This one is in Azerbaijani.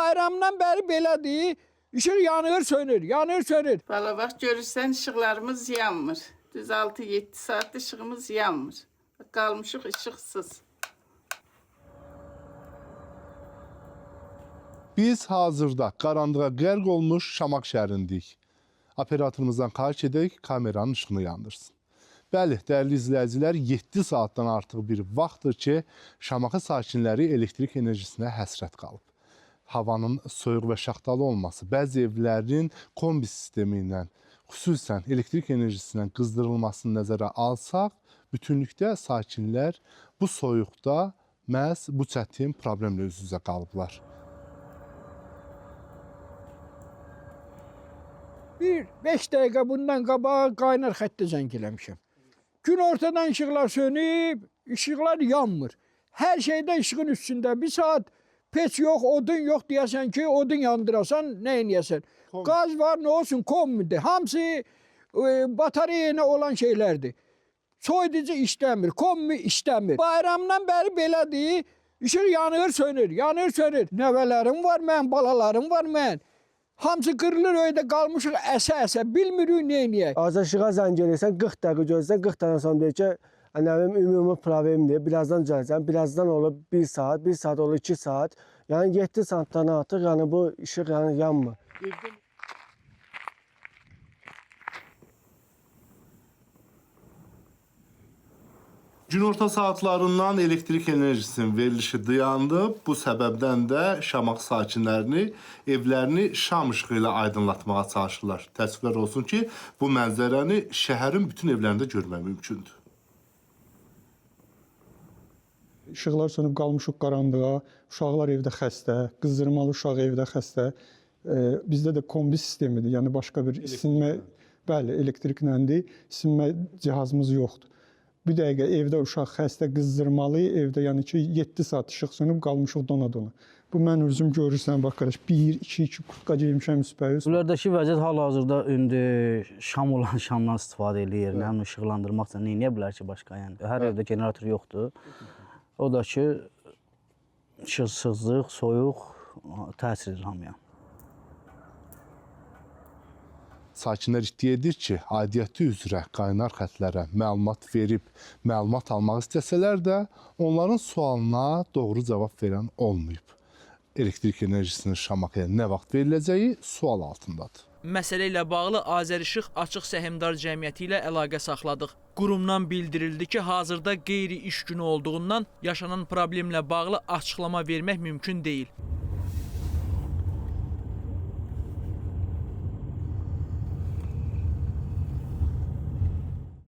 Bayramdan bəri belədir. İşıq yanır, sönür, yanır, sönür. Valla bax görürsən işıqlarımız yanmır. Düz 6-7 saat işığımız yanmır. Qalmışıq işıqsız. Biz hazırda qaranlığa qərq olmuş Şamaq şəhərindəyik. Operatorumuzdan xahiş edək, kameranın işığını yandırsın. Bəli, dəyərli izləyicilər, 7 saatdan artıq bir vaxtdır ki, Şamaxı sakinləri elektrik enerjisinə həsrət qalıb. Havanın soyuq və şaxtalı olması, bəzi evlərin kombi sistemi ilə, xüsusən elektrik enerjisindən qızdırılmasını nəzərə alsaq, bütünlükdə sakinlər bu soyuqda məhz bu çətin problemlə üz-üzə qalıblar. Bir 5 dəqiqə bundan qabaq qaynar xəttə zəng eləmişəm. Gün ortadan işıqlar sönüb, işıqlar yanmır. Hər şeydə işığın üstündə. Bir saat peç yox, odun yox deyəsən ki, odun yandırasan, nə eləyəsən? Qaz var, nə olsun, kombidir. Hamısı batareya ilə olan şeylərdir. Soyuducu işləmir, kombi işləmir. Bayramdan bəri belədir. İşıq yanır, sönür, yanır, sönür. Nəvələrim var mən, balalarım var mən. Hamısı qırılır öydə qalmışıq əsə-əsə, bilmirik nə eləyək. Azərişıqa zəng eləyirsən 40 dəqiqə gözlə, 40 dəqiqədən sonra deyir ki, nə bilim ümumi problemdir, birazdan düzələcəm. Birazdan olur 1 saat, 1 saat olur 2 saat. Yəni 7 saatdan artıq yəni bu işıq yəni yanmır. Günorta saatlarından elektrik enerjisinin verilişi dayandı. Bu səbəbdən də Şamaxı sakinlərini evlərini şam işığı ilə aydınlatmağa çalışırlar. Təəssüflər olsun ki, bu mənzərəni şəhərin bütün evlərində görmək mümkündür. İşıqlar sönüb qalmışıq qaranlığa. Uşaqlar evdə xəstə, qızdırmalı uşaq evdə xəstə. Bizdə də kombi sistemidir. Yəni başqa bir isinmə, bəli, elektriklədir. İsinmə cihazımız yoxdur. Bir dəqiqə evdə uşaq xəstə, qızdırmalı, evdə yəni ki 7 saat işıq sönüb qalmışıq dona-dona. Bu mən özüm görürsən bax qardaş 1 2 2 kurtka geymişəm üstbəüz. Evlərdəki vəziyyət hal-hazırda indi şam olan şamdan istifadə eləyir. Nə bilim işıqlandırmaq üçün nə edə bilər ki başqa yəni. Hər evdə generator yoxdur. O da ki işıqsızlıq, soyuq təsir edir hamıya. Sakinlər iddia edir ki, aidiyyəti üzrə qaynar xətlərə məlumat verib, məlumat almaq istəsələr də onların sualına doğru cavab verən olmayıb. Elektrik enerjisinin Şamaxıya nə vaxt veriləcəyi sual altındadır. Məsələ ilə bağlı Azərişıq Açıq Səhmdar Cəmiyyəti ilə əlaqə saxladıq. Qurumdan bildirildi ki, hazırda qeyri-iş günü olduğundan yaşanan problemlə bağlı açıqlama vermək mümkün deyil.